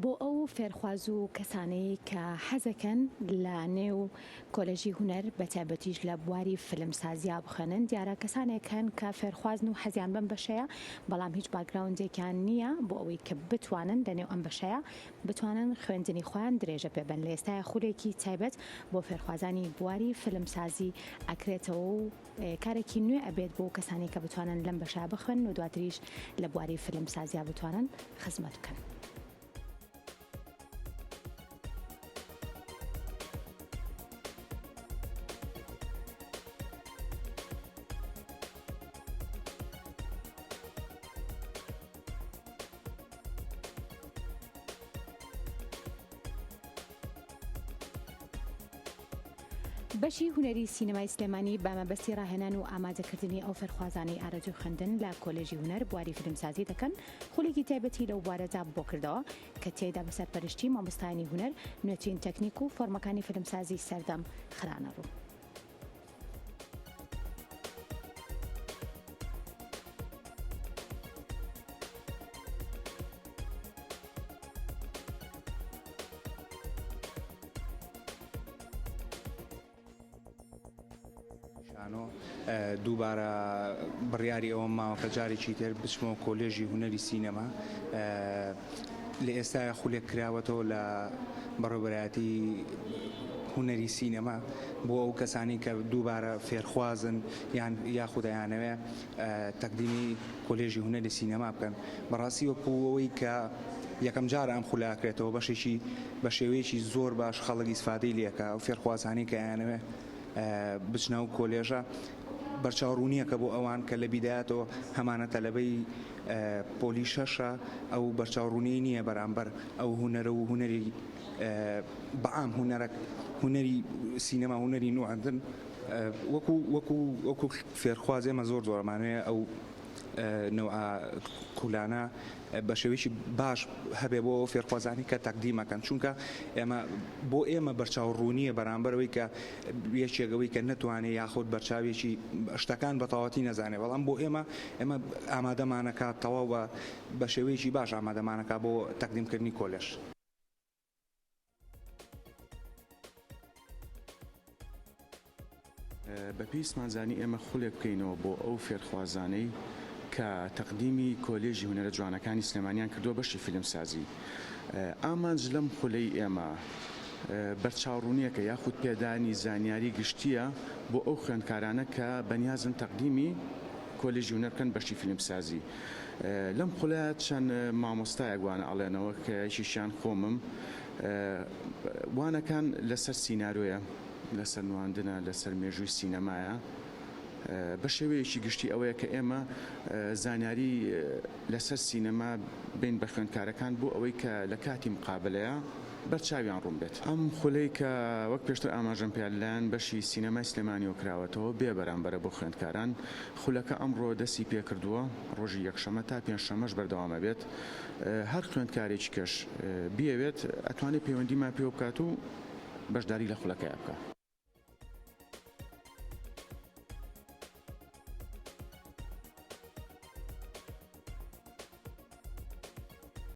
بۆ ئەو فێرخواز و کەسانەی کە حەزەکەن لە نێو کۆلێژی هونەر بە تایبەتیش لە بواری فیلمسازیا بخوێنن، دیارە کەسانێک هەن کە فێرخوازن و حەزیان بەم بەشەیە بەڵام هیچ باکگراوندێکیان نییە بۆ ئەوەی کە بتوانن لە نێو ئەم بەشەیا بتوانن خوێندنی خۆیان درێژە پێ بەن، لە ئێستایا خولێکی تایبەت بۆ فێرخوازانی بواری فیلمسازی ئەکرێتەوە و کارێکی نوێ ئەبێت بۆ کەسانی کە بتوانن لەم بەشە بخوێنن و دواتریش لە بواری فیلمسازیا بتوانن خزمەت بکەن. بەشی هونەری سینەمای سلێمانی بە مەبەستی ڕاهێنان و ئامادەکردنی ئەو فێرخوازانەی ئارەزووی خوێندن لە کۆلێژی هونەر بواری فیلمسازی دەکەن، خولێکی تایبەتی لەو بوارەدا بۆ کردەوە کە تیایدا بە سەرپەرشتی مامۆستایانی هونەر نوێترین تەکنیک و فۆرمەکانی فیلمسازی سەردەم خرانە ڕوو. شانۆ دووبارە بڕیاری ئەوەم ماوە کە جارێکی تر بچمەوە کۆلێژی هونەری سینەما لە ئێستایا خولێک کراوەتەوە لە بەڕێوەبەرایەتی هونەری سینەما بۆ ئەو کەسانی کە دووبارە فێرخوازن یان یاخود ئەیانەوێ تەقدیمی کۆلێژی هونەری سینەما بکەن بەڕاستی وەکو ئەوەی کە یەکەم جارە ئەم خولە ئەکرێتەوە بەشێکی بە شێوەیەکی زۆر باش خەڵک ئیسفادەی لێکا ئەو فێرخوازانەی کە ئەیانەوێ بچنە ئەو کۆلێژە بەرچاو ڕوونیەکە بۆ ئەوان کە لە بیدایەتەوە هەمانە تەلەبەی پۆلی شەشە ئەو بەرچاو ڕوونی نییە بەرامبەر ئەو هونەرە و هونەری بەعام هونەرە هونەری سینەما هونەری نوعندن وەکو وەکو وەکو فێرخواز ئێمە زۆر زۆرمانەیە ئەو نەوعە خولانە بە شێوەیەکی باش هەبێ بۆ فێرخوازانی کە تەقدیمەکەن چونکە ئێمە بۆ ئێمە بەرچاو ڕوونیە بەرامبەرەوەی کە یەکێکەوەی کە نەتوانێت یاخود بەرچاوێکی شتەکان بە تەواوەتی نەزانێ بەڵام بۆ ئێمە ئێمە ئامادەمانەکە تەواو بە بە شێوەیەکی باش ئامادەمانەکە بۆ تەقدیمکردنی کۆلێژ. بە پێویستمان زانی ئێمە خولێک بکەینەوە بۆ ئەو فێرخوازانەی کە تەقدیمی کۆلێژی هونەرە جوانەکانی سلێمانیان کردووە بەشی فیلمسازی. ئامانج لەم خولەی ئێمە بەرچاوڕوونییەکە یاخود پێدانی زانیاری گشتییە بۆ ئەو خوێندکارانە کە بەنیازن تەقدیمی کۆلێژی هونەر بکەن بەشی فیلمسازی. لەم خولە چەند مامۆستایەک وانە ئەڵێنەوە کە یەکێکیان خۆمم. وانەکان لەسەر سینارۆیە، لەسەر نواندنە، لەسەر مێژووی سینەمایە. بە شێوەیەکی گشتی ئەوەیە کە ئێمە زانیاری لەسەر سینەما بین بە خوێندکارەکان بۆ ئەوەی کە لە کاتی مقابلەیە بەرچاویان ڕوون بێت. ئەم خولەی کە وەک پێشتر ئاماژەم پێ لەلایەن بەشی سینەمای سلێمانیەوە کراوەتەوە بێ بەرامبەرە بۆ خوێندکاران. خولەکە ئەمڕۆ دەستی پێکردووە، ڕۆژی یەکشەمە تا پێنجشەمەش بەردەوام ئەبێت. هەر خوێندکارێکی کەش بیەوێت ئەتوانێت پەیوەندیمان پێوە بکات و بەشداری لە خولەکەیا بکا.